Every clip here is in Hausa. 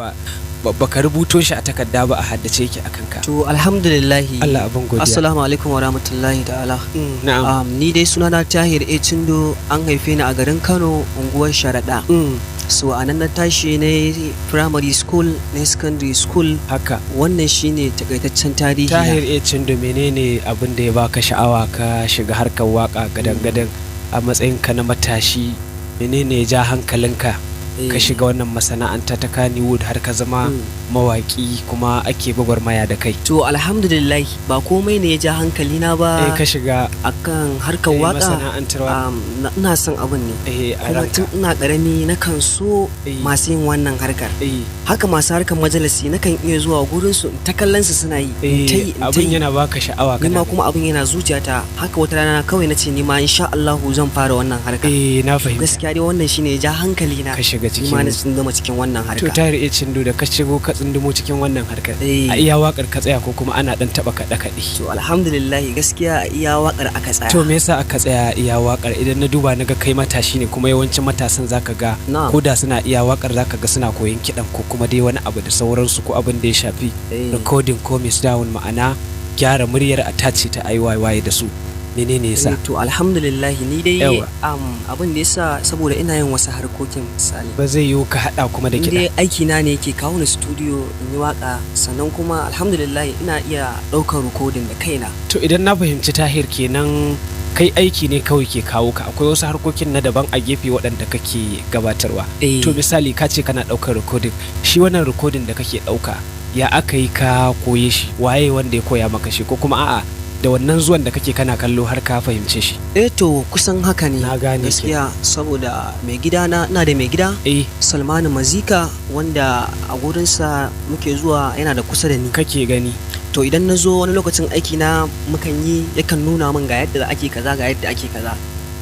Ba baka rubuto shi a takarda ba, a haddace yake a kanka. To, alhamdulillahi. Allah abin godiya. Assalamu alaikum wa rahmatullahi ta'ala. Na'am. Ni dai sunana Tahir A Chindo, an haife ni a garin Kano, unguwar Sharaɗa. So a nan na tashi, na primary school, na secondary school. Haka. Wannan shine takaitaccen tarihi na. Tahir A Chindo, menene abin da ya baka sha'awa ka shiga harkar waka gadan-gadan a matsayinka na matashi? Menene ya ja hankalinka ka shiga wannan masana'anta ta Kannywood har ka zama mawaƙi kuma ake gwagwarmaya da kai? To, alhamdulillah, ba komai ne ya ja hankalina ba Eh, ka shiga akan harkar waka. Masana'antar waka. Ina son abin ne. A Kuma ranka. tun ina karami nakan so masu yin wannan harkar. Haka masu harkar majalisi, nakan iya zuwa gurin su in ta kallon su suna yi. In ta yi, in ta Abin yi. yana baka sha'awa Ni kana ma kuma abin yana zuciyata. Haka wata rana kawai na ce ni ma insha Allahu zan fara wannan harka. Eh, na fahimta. Gaskiya dai wannan shine ya ja hankali na. Ka shiga Ni ma na cikin tsunduma cikin wannan To, harka. Tahir A Chindo, da ka shigo ka tsundumo cikin wannan harkar, a iya wakar ka tsaya ko kuma ana dan taba kaɗe kaɗe? To, alhamdulillah, gaskiya a iya wakar aka tsaya. To, me yasa aka tsaya iya wakar? Idan na duba naga kai matashi ne, kuma yawancin matasan zaka ga ko da suna iya wakar, zaka ga suna koyon kiɗan ko kuma dai wani abu da sauransu, ko abin da ya shafi recording ko mix down, ma'ana gyara muryar, a tace ta, IYY da su. Menene yasa? To, alhamdulillah, ni dai abin da yasa, saboda ina yin wasu harkokin, misali. Ba zai yiwu ka haɗa kuma da Ni kiɗa. dai aiki na ne yake kawo ni studio in yi waka, sannan kuma alhamdulillah ina iya ɗaukar recording da kaina. To, idan na fahimci Tahir kenan, kai aiki ne kawai ke kawo ka, akwai wasu harkokin na daban a gefe waɗanda kake gabatarwa. Eh. To, misali ka ce kana ɗaukar recording, shi wannan recording da kake ɗauka, ya aka yi ka koye shi? Waye wanda ya koya maka shi, ko kuma a'a, da wannan zuwan da kake kana kallo har ka fahimce shi? Eh, to kusan haka ne. Na gane ke. Gaskiya saboda mai gida na, ina da mai gida Salmanu Mazika, wanda a gurinsa muke zuwa, yana da kusa da ni. Kake gani. To, idan na zo wani lokacin aiki na mukan yi, yakan nuna min ga yadda ake kaza, ga yadda ake kaza.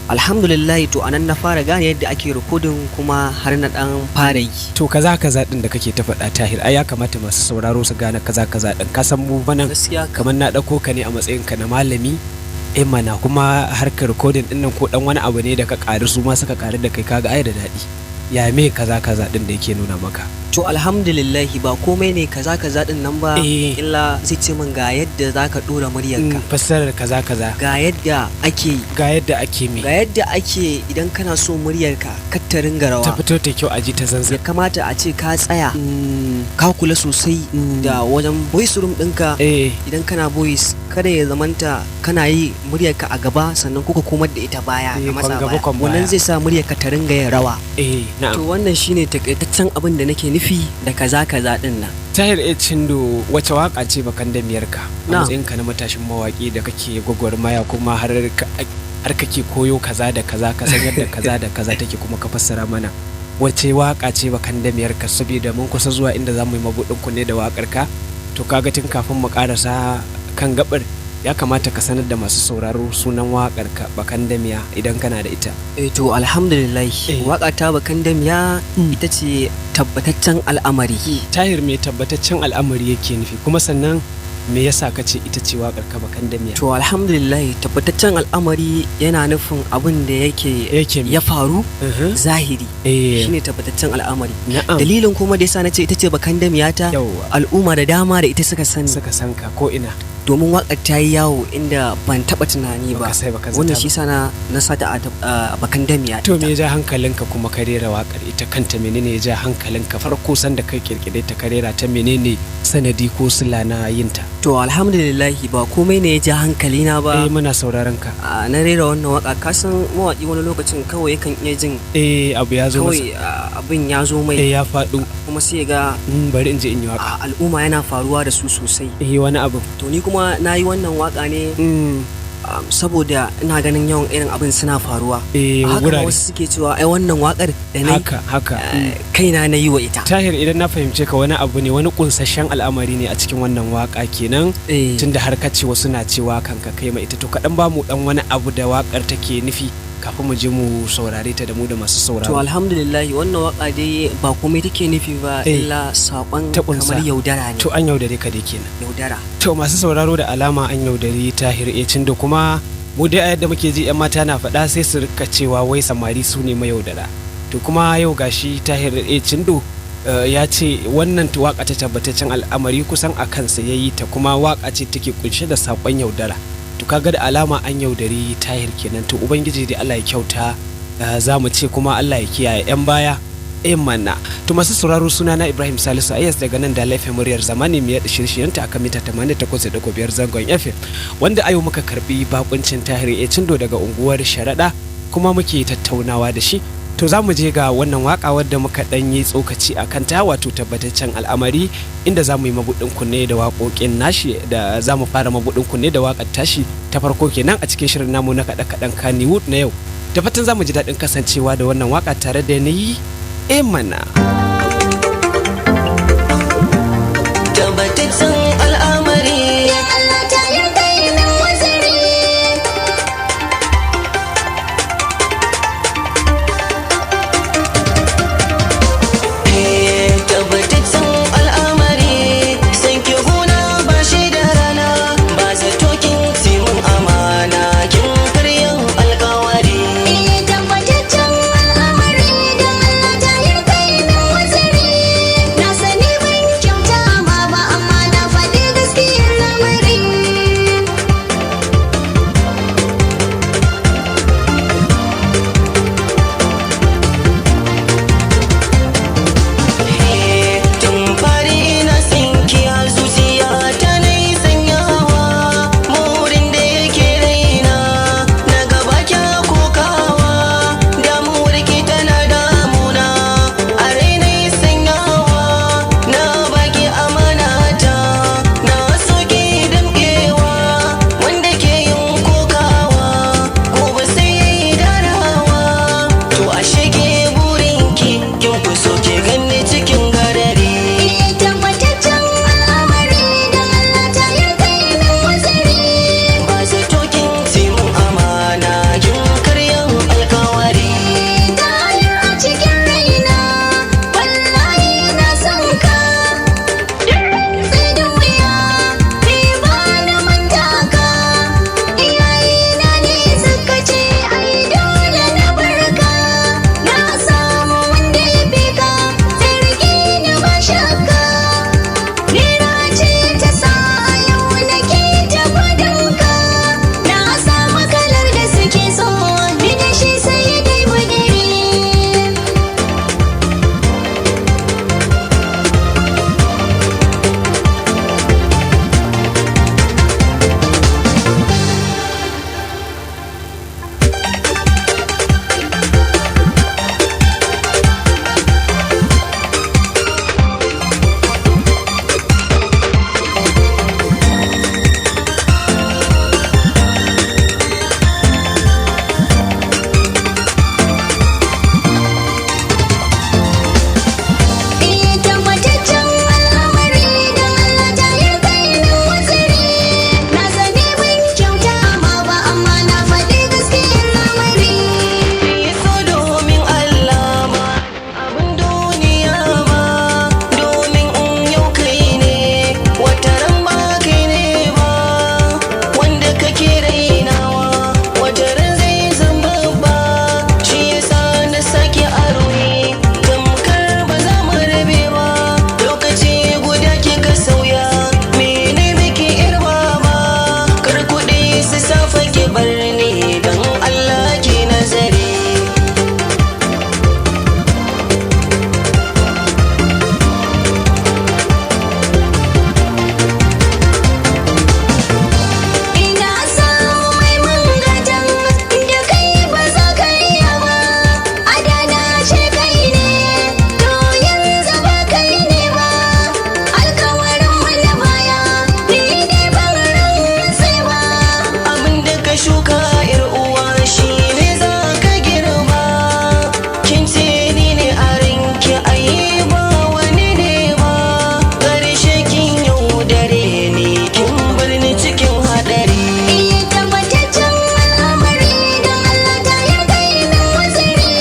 Alhamdulillah, to anan na fara gane yadda ake recording kuma har na dan fara yi. To, kaza kaza din da kake ta faɗa, Tahir, ai ya kamata masu sauraro su gane kaza kaza din. Ka san mu bana Gaskiya. Kamar na ɗauko ka ne a matsayin ka na malami, eh mana, kuma harkar recording din nan ko dan wani abu ne da ka ƙari, su ma suka ƙari da kai, kaga ai da daɗi. Ya me kaza kaza din da yake nuna maka? To, alhamdulillah, ba komai ne kaza kaza din nan ba illa zai ce min ga yadda zaka dora muryarka. Fassarar kaza kaza. Ga yadda ake Ga yadda ake me? Ga yadda ake idan kana so muryarka kar ta ringa rawa. Ta fito ta kyau, a ji ta zanzan. Ya kamata a ce ka tsaya ka kula sosai da wajen voice room ɗinka. Idan kana voice, kada ya zamanta kana yi muryarka a gaba sannan kuka komar da ita baya, ka matsa kwan gaba, baya. kwan baya. Wannan zai sa muryarka ta ringa yin rawa. Na'am. To, wannan shine takaitaccen abin da nake nufi da kaza kaza din nan. Tahir A Chindo, wace waka ce bakan damiyarka a matsayinka na matashin mawaki da kake gwagwarmaya kuma har kake koyo kaza da kaza, ka san yadda kaza da kaza take, kuma ka fassara mana? Wace waka ce bakan damiyarka? Saboda mun kusa zuwa inda za mu yi mabuɗin kunne da wakar ka. To, kaga tun kafin mu karasa kan gabar, ya kamata ka sanar da masu sauraro sunan wakar ka bakan damiya, idan kana da ita. Eh, to alhamdulillah, waka ta bakan damiya ita ce "Tabbataccen Al'amari". Tahir, mai tabbataccen al'amari yake nufi? Kuma sannan me yasa ka ce ita ce wakar ka bakan damiya? To, alhamdulillah, "Tabbataccen Al'amari" yana nufin abin da yake Yake me? ya faru zahiri, shine tabbataccen al'amari. Dalilin kuma da yasa nace ita ce bakan damiyata, al'umma da dama da ita suka sani. Suka san ka ko ina. Domin waƙar ta yi yawo inda ban taɓa tunani ba. Baka sai baka zata Wannan ba. shi yasa na sata a bakan damiya. To, me ya ja hankalinka kuma ka rera waƙar ita kanta? Menene ya ja hankalinka farko sanda kai kirkire ta ka rera ta? Menene sanadi ko sila na yin ta? To, alhamdulillah, ba komai ne ya ja hankalina ba. Eh, muna sauraron ka. A na rera wannan waka, ka san mawaƙi wani lokacin kawai yakan iya jin Eh, abu ya zo masa. kawai abin ya zo mai. Eh, ya faɗo. Kuma sai ya ga Bari in je in yi waka. Al'umma yana faruwa da su sosai. Eh, wani abu. To, ni kuma na yi wannan waka ne saboda ina ganin yawan irin abin suna faruwa. Haka ma Wurare. wasu suke cewa ai wannan wakar da na yi, Haka haka. Kaina na yi wa ita. Tahir, idan na fahimce ka, wani abu ne, wani kunsasshen al'amari ne a cikin wannan waka kenan, tunda har ka ce wasu na cewa kanka kai ma ita. To, kaɗan ba mu dan wani abu da wakar take nufi kafin mu je mu saurare ta da mu da masu sauraro. To, alhamdulillah, wannan waka dai ba komai take nufi ba illa saƙon Ta kunsa. kamar yaudara ne. To, an yaudare ka dai kenan. Yaudara. To, masu sauraro, da alama an yaudari Tahir A da kuma mu dai a yadda muke ji yan mata na faɗa, sai su rika cewa wai samari su ne mayaudara. To, kuma yau gashi Tahir A Chindo. Ya ce wannan waka ta tabbataccen al'amari kusan a kansa ya yi ta, kuma waka ce take kunshe da saƙon yaudara. To kaga da alama an yaudari Tahir kenan. To Ubangiji dai Allah ya kyauta, za mu ce kuma Allah ya kiyaye 'yan baya. Mana to masu sauraro, suna na Ibrahim Salisu Ayas daga nan da laifin muryar zamani mai yaɗa shirye-shiryenta akan mita 88.5 zangon FM, wanda ayo muka karbi bakuncin Tahir A Cindo daga unguwar Sharaɗa, kuma muke tattaunawa da shi. To za mu je ga wannan waka wadda muka ɗan yi tsokaci a kanta, wato tabbataccen al'amari, inda za mu yi mabuɗin kunne da waƙoƙin nashi, da za mu fara mabuɗin kunne da waƙar tashi ta farko kenan a cikin shirin namu na kaɗe-kaɗen Kannywood na yau. Da fatan za mu ji daɗin kasancewa da wannan waƙa tare da ni. Mana tabbataccen al'amari. Allah ta yarda yi min waziri. Tabbataccen al'amari, san ki gona ba shi da rana, ba zato kin ci mun amana, kin karyan alkawari. Eh, tabbataccen al'amari, don Allah ta yarda yi min waziri. Na sani ban kyauta ma ba, amma na faɗi gaskiyar lamari. Tun fari ina san ki a zuciya ta na yi sanyawa, murin da yake raina na gaba kya kokawa, damuwar ki tana damuna a raina yi sanyawa, na baki amanata, na so ki damƙewa, wanda ke yin kokawa gobe sai yayi darawa. To ashe ke burinki kin fi so ki ganni cikin garari. Eh, tabbataccen al'amari, don Allah ta yarda yi min waziri. Ba zato kin ci mun amana, kin karyan alkawari. Tahir, a cikin raina wallahi na san ka, sai da wuya ni ba na manta ka. Iyayena ne suka ce ai dole na barka, na samu wanda ya fi ka, zai rike ni ba shakka. Nera ce ta sa a yau nake ta gwadonka, na samu kalar da suke so, ni da shi sai dai budiri. Eh, tabbataccen al'amari, don Allah ta yarda yi min waziri. Na sani ban kyauta ma ba, amma na faɗi gaskiyar lamari. So domin Allah ba abin duniya ba, domin in yau kai ne wataran ba kai ne ba, wanda kake rainawa wataran zai zama babba, shi yasa na sake aure tamkar ba za mu rabe ba. Lokaci guda kika sauya, mene miki irba ba, kar kuɗi su safa ki bar ni, don Allah ki nazari. Ina samu mai mangatan da kai ba za ka iya ba, a da na ce kai ne, to yanzu ba kai ne ba. Alkawarin mu na baya, ni ne ban rantse ba. Abin da ka shuka yar uwa shi ne za ka girba, kin ce ni ne a ranki, ayi ba wani ne ba, karshe kin yaudare ni, kin bar ni cikin hadari. Eh, tabbataccen al'amari, don Allah ta yarda yi min waziri.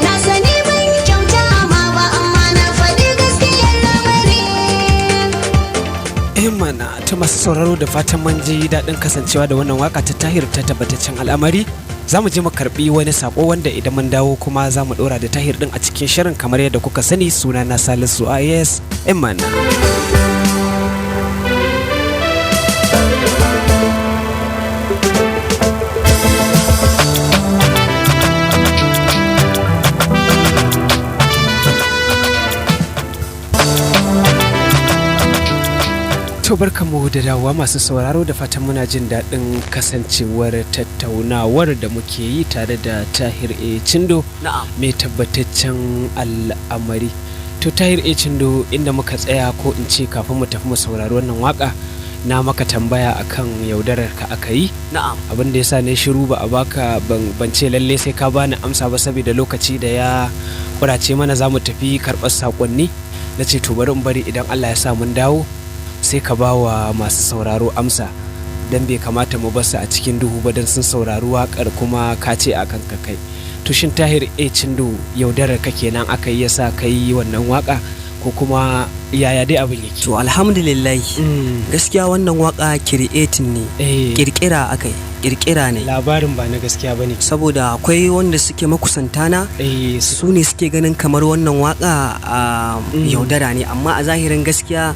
Na sani ban kyauta ma ba, amma na faɗi gaskiyar lamari. Mana ta masu sauraro, da fatan mun ji daɗin kasancewa da wannan waka ta Tahir ta tabbataccen al'amari. Za mu je mu karbi wani sako wanda idan mun dawo kuma za mu dora da Tahir din a cikin shirin. Kamar yadda kuka sani, suna na Salisu is Imana. To, barkamu da dawowa masu sauraro, da fatan muna jin daɗin kasancewar tattaunawar da muke yi tare da Tahir A. Chindo, mai tabbataccen al'amari. To, Tahir A. Chindo, inda muka tsaya, ko in ce kafin mu tafi mu saurari wannan waka, na maka tambaya akan yaudarar ka aka yi. Na'am. Abin da yasa ne shiru ba a baka ban ce lalle sai ka bani amsa ba, saboda lokaci da ya kurace mana za mu tafi karɓar saƙonni. Na ce to bari in bari idan Allah ya sa mun dawo sai ka ba wa masu sauraro amsa, don bai kamata mu basu a cikin duhu ba don sun saurari waƙar kuma ka ce a kan ka kai. To, shin Tahir A. Chindo, yaudarar ka kenan aka yi yasa ka yi wannan waka, ko kuma yaya dai abin yake? To, alhamdulillah, gaskiya wannan waka creating ne, kirkira akai, kirkira ne. Labarin ba na gaskiya bane. Saboda akwai wanda suke makusanta na, su ne suke ganin kamar wannan waka a yaudara ne, amma a zahirin gaskiya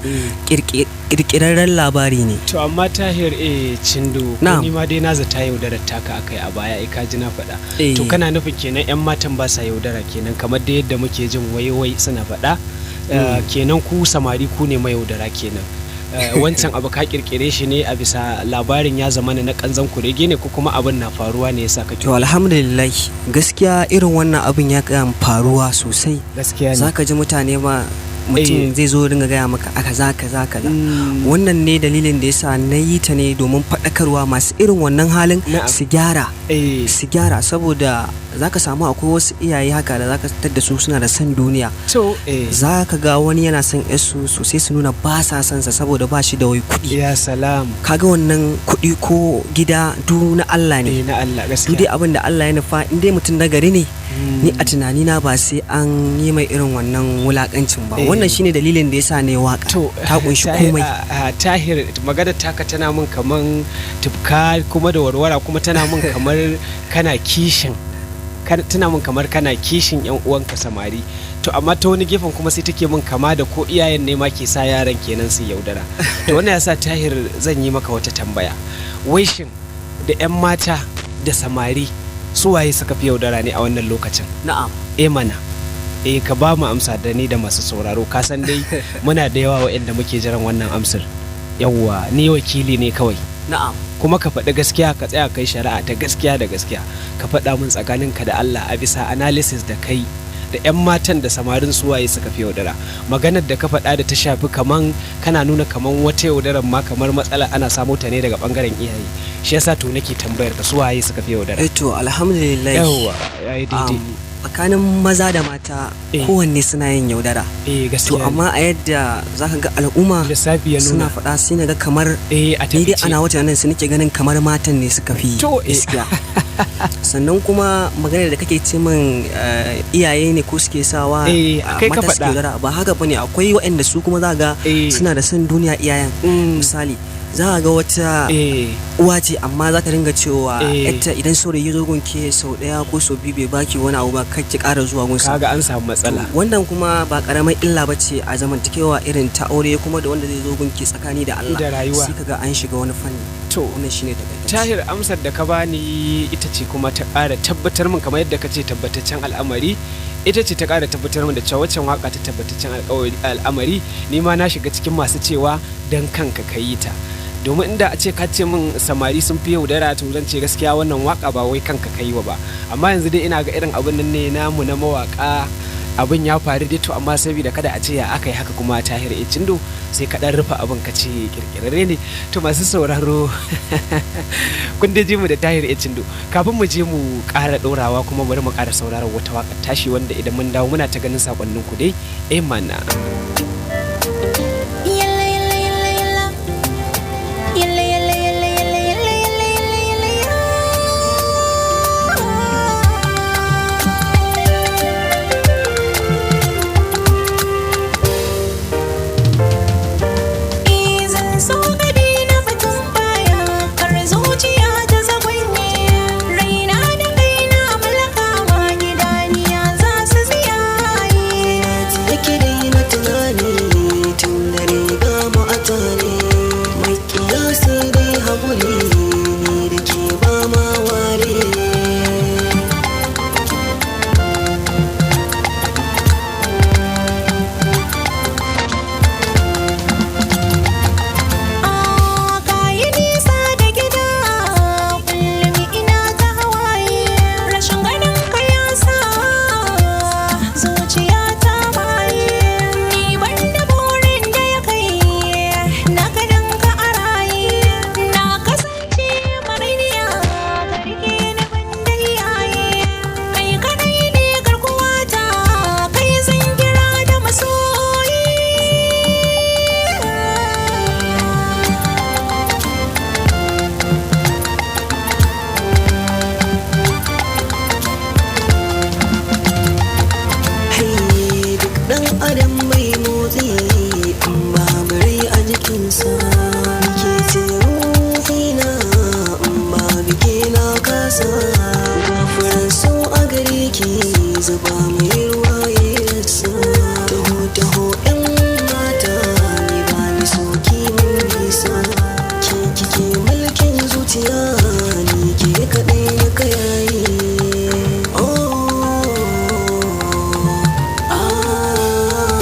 kirkirarren labari ne. To, amma Tahir A. Chindo, ko Na'am. ni ma dai na zata yaudarar taka akai a baya, ai ka ji na faɗa. Eh. To, kana nufin kenan yan matan ba sa yaudara kenan, kamar da yadda muke jin wai suna faɗa. Kenan ku samari ku ne mayaudara kenan. Wancan abu ka kirkire shi ne a bisa labarin ya zama na kanzan kurege ne, ko kuma abin na faruwa ne yasa ka To, alhamdulillah, gaskiya irin wannan abin ya kan faruwa sosai. Gaskiya ne. Zaka ji mutane ma, mutum zai zo dinga gaya maka a kaza kaza kaza. Wannan ne dalilin da yasa na yi ta ne domin faɗakarwa masu irin wannan halin su gyara, su gyara, saboda zaka samu akwai wasu iyaye haka da zaka tadda su suna da son duniya. To eh Zaka ga wani yana son yarsu sosai, su nuna ba sa son sa saboda ba shi da wai kuɗi. Ya salam. Kaga wannan kuɗi ko gida du na Allah ne. Eh, na Allah, Duk gaskiya. dai abin da Allah ya nufa, in dai mutum nagari ne, ni a tunanina ba sai an yi mai irin wannan wulakancin ba. Wannan shine dalilin da yasa ne waka To, ta kunshi Tahir- komai. Tahir, magana taka tana min kaman tufka kuma da warwara, kuma tana min kamar kana kishin tana min kamar kana kishin yan uwanka samari. To, amma ta wani gefen kuma sai take min kama da ko iyayen ne ma ke sa yaran kenan su yaudara. To, wannan yasa, Tahir, zan yi maka wata tambaya: wai shin da yan mata da samari, su waye suka fi yaudara ne a wannan lokacin? Na'am. Eh mana, eh, ka ba mu amsa da ni da masu sauraro. Ka san dai muna da yawa waɗanda muke jiran wannan amsar. Yawwa, ni wakili ne kawai. Na'am. Kuma ka faɗi gaskiya, ka tsaya kai shari'a ta gaskiya da gaskiya, ka faɗa mun tsakaninka da Allah, a bisa analysis da kai, da 'yan matan da samarin suwaye suka fi yaudara? Maganar da ka faɗa da ta shafi kaman kana nuna kaman wata yaudarar ma kamar matsala ana samo ta ne daga bangaren iyaye, shi yasa to nake tambayar ka, suwaye suka fi yaudara? Eh, to alhamdulillah. Yawwa, yayi daidai. Tsakanin maza da mata, kowanne suna yin yaudara. Eh, gaskiya To, ne. amma a yadda zaka ga al'umma lissafi ya suna nuna faɗa, sai na ga kamar a ni dai takaice. ana wata nan sai nake ganin kamar matan ne suka fi To, eh. gaskiya. Sannan kuma maganar da kake ce min, iyaye ne ko suke sawa Kai ka mata suke faɗa. yaudara, ba haka bane. Akwai waɗanda su kuma za ga suna da son duniya iyayen. Misali, za ga wata uwa ce, amma za ta ringa cewa yarta, idan saurayi ya zo gunke sau ɗaya ko sau biyu bai baki wani abu ba, kar ki ƙara zuwa gunsa. Kaga an samu matsala. To, wannan kuma ba karamar illa ba ce a zamantakewa irin ta aure, kuma da wanda zai zo gunki tsakani da Allah, Da rayuwa. sai kaga an shiga wani fanni. To, wannan shine takaitacce. Tahir, amsar da ka bani ita ce kuma ta ƙara tabbatar min, kamar yadda ka ce tabbataccen al'amari, ita ce ta ƙara tabbatar min da cewa waccan waka ta tabbataccen al'amari, ni ma na shiga cikin masu cewa dan kanka ka yi ta. Domin inda a ce ka ce min samari sun fi yaudara, to zan ce gaskiya wannan waka ba wai kanka ka yi wa ba. Amma yanzu dai ina ga irin abin nan ne namu na mawaka, abin ya faru dai. To, amma saboda kada a ce ya aka yi haka kuma Tahir A. Chindo, sai ka dan rufe abin ka ce kirkirarre ne. To, masu sauraro, kun dai ji mu da Tahir A. Chindo. Kafin mu je mu ƙara ɗorawa kuma, bari mu ƙara sauraron wata waƙar tashi, wanda idan mun dawo muna ta ganin sakonnin ku dai. Eh mana. Yalla yalla yalla yalla. Yalla yalla yalla yalla yalla yalla yalla yalla. Zan so ka daina batun baya, kar zuciya ta zagwanye. Raina da Zuba mai ruwa ya rasa. Taho taho yan mata, ni ba ni so ki min nisa. Ke kike mulkin zuciya, ni ke kaɗai na kayayi. Oh, ah.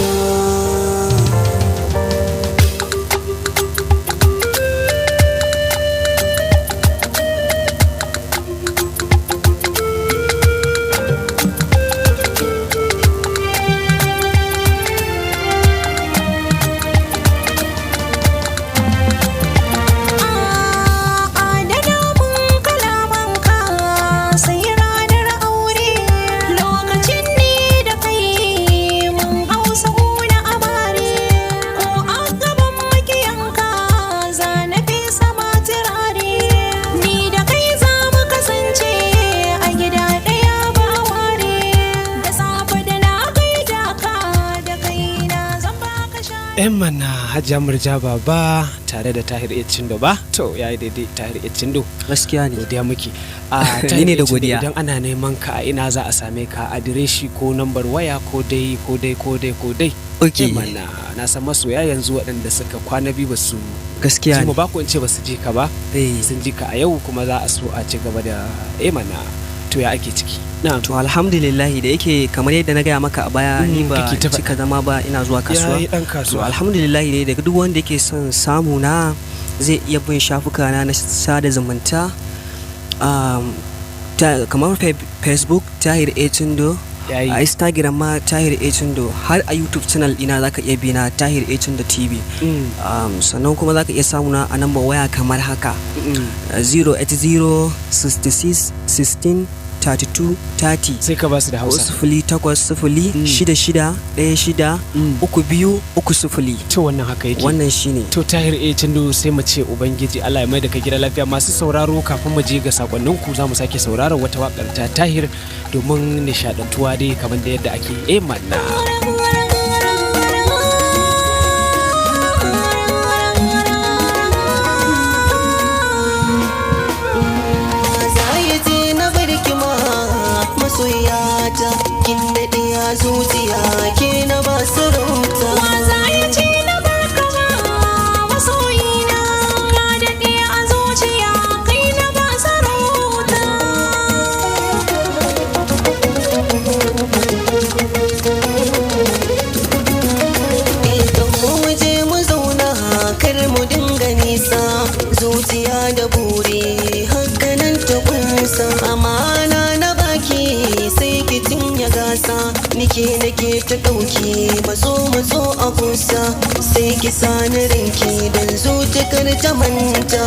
Adana mun kalamanka sai ranar aure, lokacin ni da kai mun hausa na amare, ko a gaban makiyanka za na fesa ma turare, ni da kai za mu kasance a gida ɗaya ba ware, da safe da na gaida ka da kai na zan baka share. Yan mana Hajiya Murja Baba tare da Tahir A. Chindo ba? To ya yi daidai, Tahir A. Chindo. Gaskiya ne. Godiya muke. A Ni ne da Tahir A. Chindo, godiya. idan ana neman ka a ina za a same ka, adireshi ko nambar waya ko dai ko dai ko dai ko dai. Okay. Yan mana na san masoya yanzu waɗanda suka kwana biyu ba su Gaskiya ji mu ne. ba, ko in ce ba su ji ka ba. Eh. Sun ji ka a yau kuma za a so a ci gaba da eh mana to ya ake ciki. Na'am. To alhamdulillah, da yake kamar yadda na gaya maka a baya, ni ba Kake ta faɗa. cika zama ba, ina zuwa kasuwa. Yayi ɗan To kasuwa. alhamdulillah dai, daga duk wanda yake son samu na zai iya bin shafuka na na sada zumunta, kamar Facebook Tahir A Chindo, Yayi. a Instagram ma Tahir A Chindo, har a YouTube channel ɗina zaka iya bi na Tahir A Chindo TV. Sannan kuma zaka iya samu na a number waya kamar haka: 080 66 16 32 30. Sai ka ba su da Ko Hausa. 080 66 16 32 30. To wannan haka yake. Wannan shine. To Tahir A. Chindo, sai mu ce Ubangiji Allah ya mai da ka gida lafiya. Masu sauraro, kafin mu je ga sakonninku, za mu sake sauraron wata waƙar ta Tahir domin nishadantuwa dai kamar da yadda ake eh mana. Za ya je na barki ma masoyata, kin daɗe a zuciya, ke na ba sarauta. Za ya ce na barka ma masoyina, ka daɗe a zuciya, kai na ba sarauta. Idan mu je mu zauna, kar mu dinga nisa, zuciya da buri hakanan ta kunsa, amana na baki sai ki cinye gasa, nike nake ta ɗauki, matso matso a kusa, sai ki sani ranki dan zuciyar ta manta.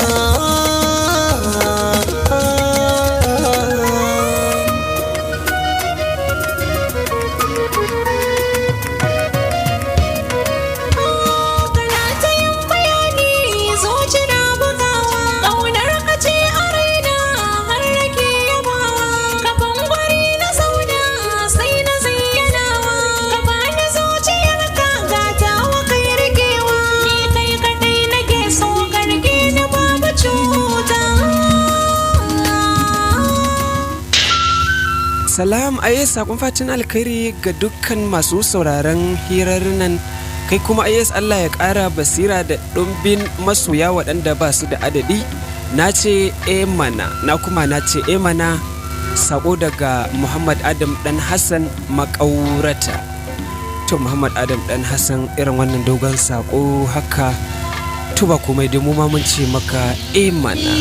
Kana ta yin bayani, zuci na bugawa, ƙaunar ka ce a raina har nake yabawa, kafin gwari na zauna sai na zayyanawa, ka bani zuciyarka gatawa kai rikewa, ni kai kaɗai nake so, karke na babu cuta. Salam aye, sakon fatan alkhairi ga dukkan masu sauraron hirar nan, kai kuma ayes Allah ya ƙara basira da ɗumbin masoya waɗanda ba su da adadi. Na ce e mana, na kuma na ce e mana. Sako daga Muhammad Adam dan Hassan Makaurata. To Muhammad Adam dan Hassan, irin wannan dogon sako haka, to ba komai dai, mu ma mun ce maka e mana.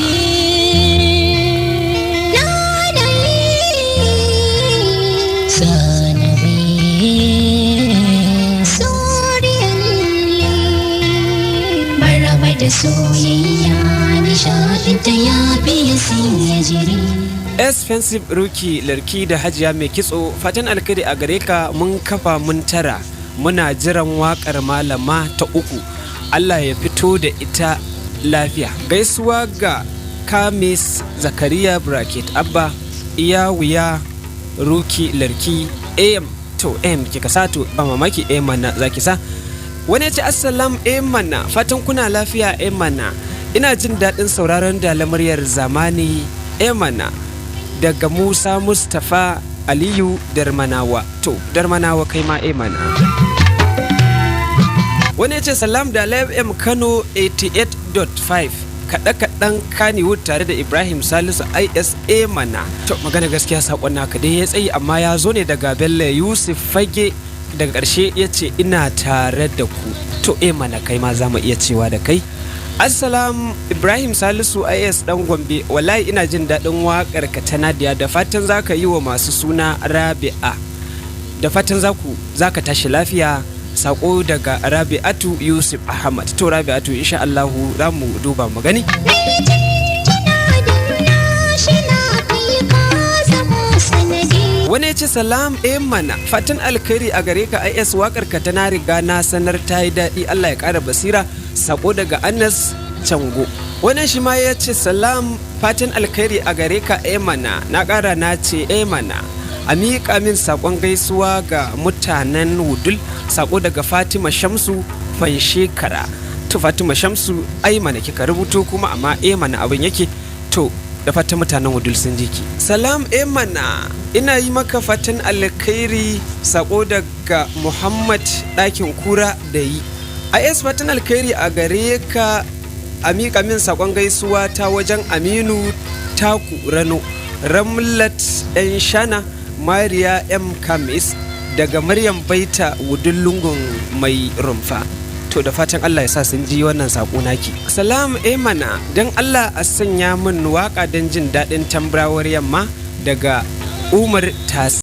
Maraba da soyayya, nishaɗinta ya fiye sanya jiri. Expensive Ruki Larki da Hajiya Mai Kitso, fatan alkhairi a gare ka. Mun kafa mun tara, muna jiran wakar malama ta uku, Allah ya fito da ita lafiya. Gaisuwa ga Kamis Zakariya Bracket Abba iya wuya Ruki Larki AM. To M kika sa, to ba mamaki AM na zaki sa. Wani ya ce assalam mana, fatan kuna lafiya mana, ina jin daɗin sauraron da muryar zamani mana, daga Musa Mustapha Aliyu Darmanawa. To, Darmanawa kai ma mana. Wani ya ce salam da FM Kano 88.5 kaɗe-kaɗen Kannywood tare da Ibrahim Salisu ISA mana. To, magana gaskiya saƙon naka dai ya tsayi, amma ya zo ne daga Bello Yusuf Fage. Daga ƙarshe ya ce ina tare da ku. To, e mana, kai ma za mu iya cewa da kai. Assalam Ibrahim Salisu IS dan Gombe, wallahi ina jin daɗin waƙar ka ta Nadia, da fatan za ka yi wa masu suna Rabi'a, da fatan za ku za ka tashi lafiya. Sako daga Rabi'atu Yusuf Ahmad. To Rabi'atu, insha Allahu za mu duba mu gani. Shi na kai ka zamo sanadi. Wani ya ce salam eh mana, fatan alkhairi a gare ka IS, wakar ka ta na riga na sanar ta yi daɗi, Allah ya ƙara basira. Sako daga Anas Cango. Wannan shi ma ya ce salam, fatan alkhairi a gare ka eh mana, na ƙara na ce eh mana, a miƙa min saƙon gaisuwa ga mutanen Wudul. Sako daga Fatima Shamsu Fanshekara. To Fatima Shamsu, ai mana kika rubuto kuma, amma eh mana abin yake. To, da fatan mutanen Wudul sun ji ki. Salam mana, ina yi maka fatan alkhairi. Sako daga Muhammad Ɗakin Kura da yi IS, fatan alkhairi a gare ka, a miƙa min sakon gaisuwa ta wajen Aminu Taku Rano, Ramlat ɗan Shana, Mariya M Kamis, daga Maryam Baita Wudul Lungun Mai Rumfa. To, da fatan Allah ya sa sun ji wannan sako naki. Salam emana, don Allah a sanya min waka don jin daɗin Tambarawar Yamma daga Umar Tas.